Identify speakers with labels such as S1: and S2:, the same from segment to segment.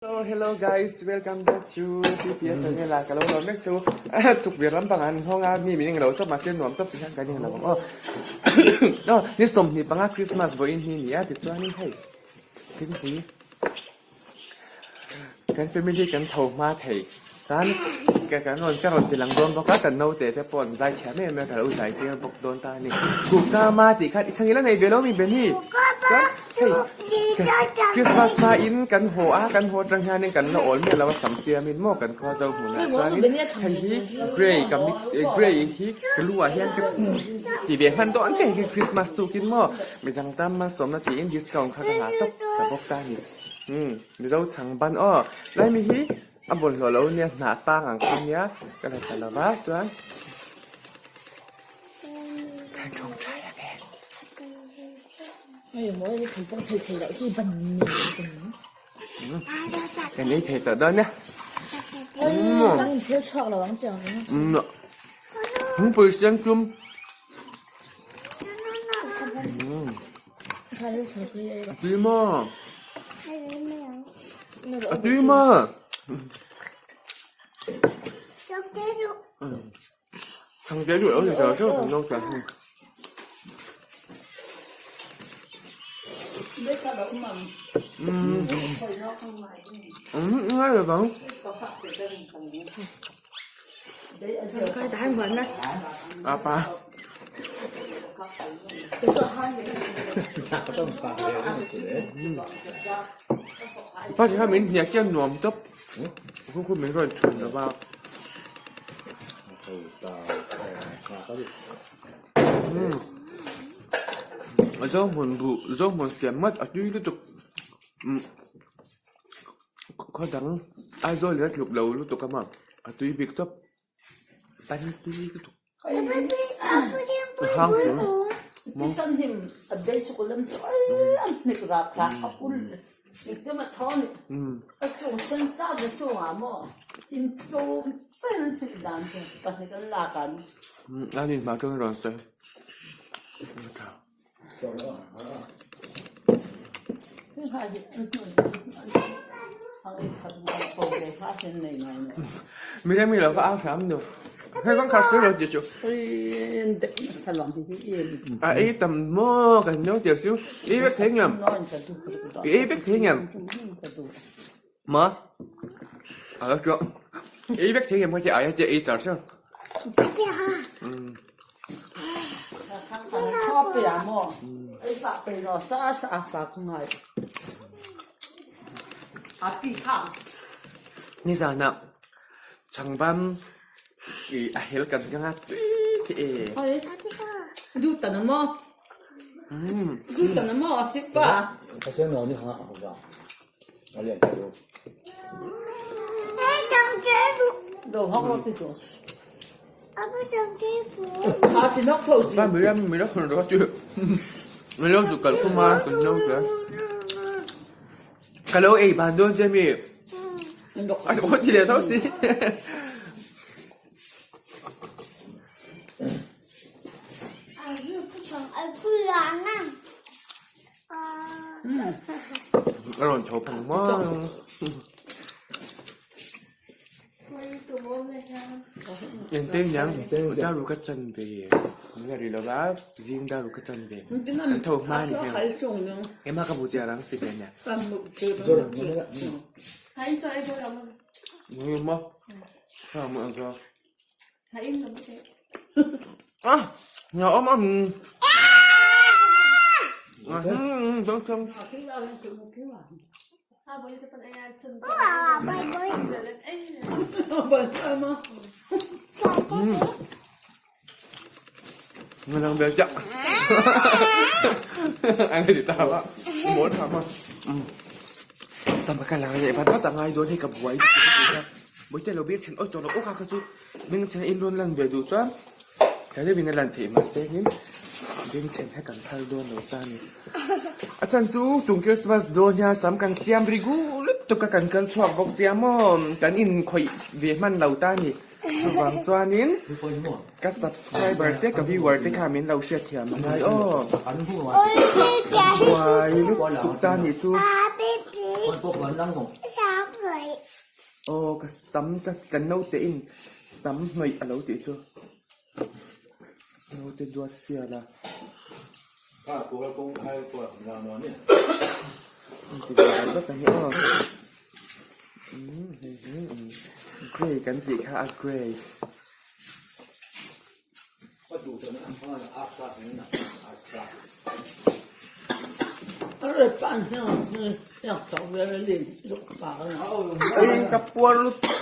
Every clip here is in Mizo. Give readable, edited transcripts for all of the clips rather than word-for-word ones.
S1: Hello hello guys welcome back to PPA channel ah ka lo lawm mek chu tukverh lampang an nghawng a mi min englo tawp mahse nuam tawp ti hian kan englo ang aw aw ni 25 Christmas vawiin hi ni a tichuanin hei thingpui kan family kan tho hma thei tan ka kan rawn ka rawn ti lang dawn bawk a kan naute te pawh an zai thiam em em a ka lo zai tir bawk dawn ta a ni Kukama tih khan i chhang ila nei ve lo mi Benny chuan hei Christmas hma in kan haw a kan haw atang hianin kan la awl miah lo a sam siamin maw kan khua zo hmunah chuanin hei hi grey ka mix grey hi ka lu ah hian ka ti ve hman dawn chiah hi Christmas tukin maw midang tan malsawmna tiin discount kha ka ngah tawp ta bawk ta a ni. Umm Mizo chhang ban aw lai mi hi a bawlhhlawh lo nia hnah tang ang kha nia ka la ta lova chuan kan tawngtai ang e. Kan ei thei tawh dawn e. Umm thingpui sen tum. A tui maw? A tui maw? Thangte duh lo ni zel zel kan lo ta hi. Ngai lo vang. Apa? Pa ti kha min hniak chian nuam tawp. Khu khu min rawn chhun lova. Zo hmun buh zo hmun siam ngawt a tui lutuk. Khaw dang Aizawl in a tluk lo lutuk a maw a tui bik chawp pan tui lutuk a hang tur maw. A rin hma chuan rawn sawi. Mi rem lo ka au hram nu. Hei kan khat lo ti chu. A ei tam maw kan no ti chu. Ei vek thei ngam. Ei vek thei ngam. Ma. A lo chu. Ei vek thei ngam ka ti ai ti ei char char. Nizanah changban i a hel kan ka ngat tui khi e. Ba mi ram mi ram ro chu mi lo zu kal khum a kan lo ka ka lo ei ban dawn che mi a o ti le tho si a rawn tho phang maw. Engte niang dar ruk a chan ve min a ri lo va zing dar ruk a chan ve an tho hma a ni heng ema ka bu chiah rang si ve nia ah nhà ôm ôm Ngang bel chak. Anh đi ta ba. Muốn hả mà. Sam ka lang ye vat vat angai dawn hei ka buai. Bawihte lo biak chhan oi tawh lo awk a kha chu beng chhan in rawn lan ve duh chuan tlai deuhin a lan theih mahse in beng chhan kha kan phal dawn lo ta a ni. A chan chu tum Christmas dawn hian sam kan siam ri gu lutuk a kan kal chhuak bawk sia maw kan inkhawih ve hman lo ta a ni. Chuvang chuanin ka subscriber te ka viewer te kha min lo hriat thiam a ngai aw. Buai lutuk ta a nih chu. Aw ka sam ka ka naute in sam hnawih a lo tih chu naute duat sial a. Grey kan tih kha a grey. Ka puar lutuk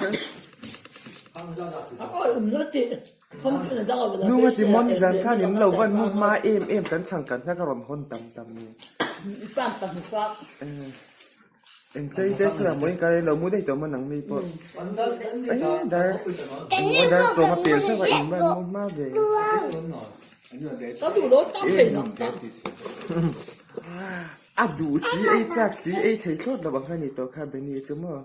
S1: Nunga Timon zan khan in lo van mu hma em em kan chhang kan hna ka rawn hawn tam tam ni. Engtei te kha mawi ka lo mu daih tawh maw nang mi pawh. Ai dar dar sawm a pel chauh a in van mu hma ve. A duh si ei chak si ei thei thlawt lo ang kha ni tawh kha Benny chu maw.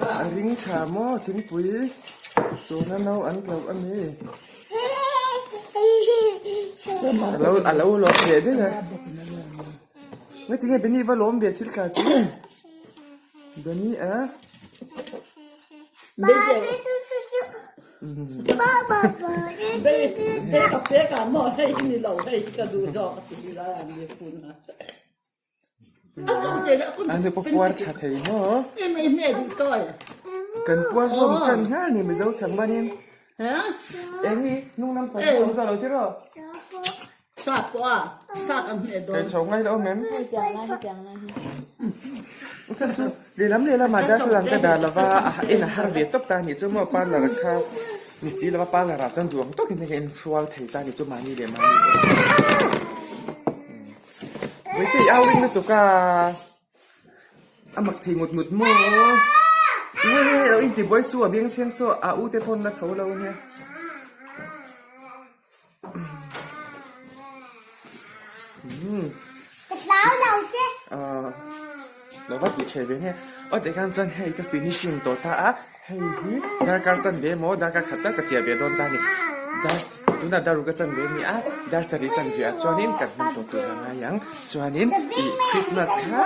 S1: A ring tha maw thingpui chawna no an tlo a ni. A lo lawm ve daih a. Ngatinge Benny va lawm ve thil tla chu. Benny a. An pawh puar tha thei maw? Kan puar hlawm tan nghal ni Mizo chhang manin. Eng i hnung lam pang awm ta lo tiraw? Kei chho ngai lo awm em? Chan chu lehlam lehlamah darthlalang ka dah lova a en a har ve tawp ta a nih chu maw parlour kha ni si lova parlour ah chuan duh ang tawkin hei ka inhrual thei ta a nih chu mahni leh mahni pawh. Vaitei au ring lutuk a a mak thei ngut ngut maw nge hei lo intibuai su a biang chheng saw a u te pawn la tho lo ania. Lo va tih ṭheh ve nge aw tikhan chuan hei ka finishing tawh ta a hei hi darkar chanve emaw darkar khat tal ka chiah ve dawn ta a ni dar tunah dar ruk a chanve a ni a dar sarih chanve ah chuanin kan hman tawh tur a ngai ang chuanin ih christmas kha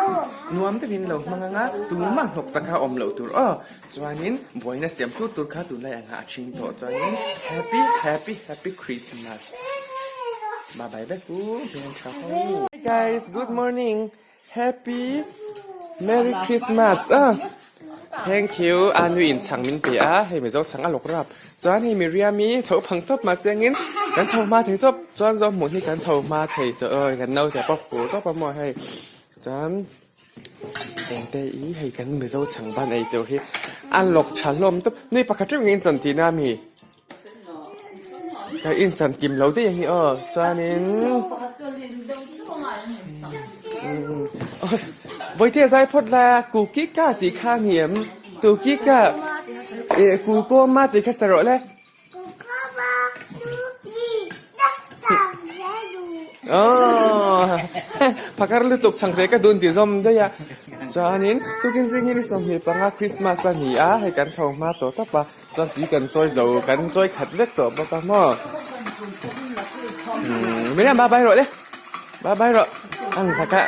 S1: nuam takin lo hmang ang a tumah hnawksak kha a awm loh tur aw. Chuanin buaina siam tur tur kha tunlai ang ah a ṭhing tawh chuanin happy happy happy Christmas bye bye vek u hmel ṭha ho. Hi guys good morning happy merry Christmas ah thank you a nui in chhang min pe a hei mizo chhang a lawk rap chuan hei Miriam-i tho phang tawp mahse angin kan tho hma thei tawp chuan zawng hmuh hi kan tho hma thei chaw awi kan naute pawh fur tawp a maw hei chuan. Engte i hei kan Mizo chhang ban ei tur hi a lawk tha hlawm tawp nui pakhat reuh nge in chan tihna a mi ka in chan kim lo daih a hi aw chuanin Bawihte zai phawt la kuki ka tih kha a ni em tuki ka eh kukawma tih kha sa rawh le. Phakar lutuk chhang ve ka dun ti zawm daih a chuanin tukin zing hi ni 25 Christmas a ni a hei kan tho hma tawh tawp a chuan tui kan chawi zo kan chawi khat vek tawh bawk a maw umm Miriam bye bye rawh le bye bye rawh an zak a.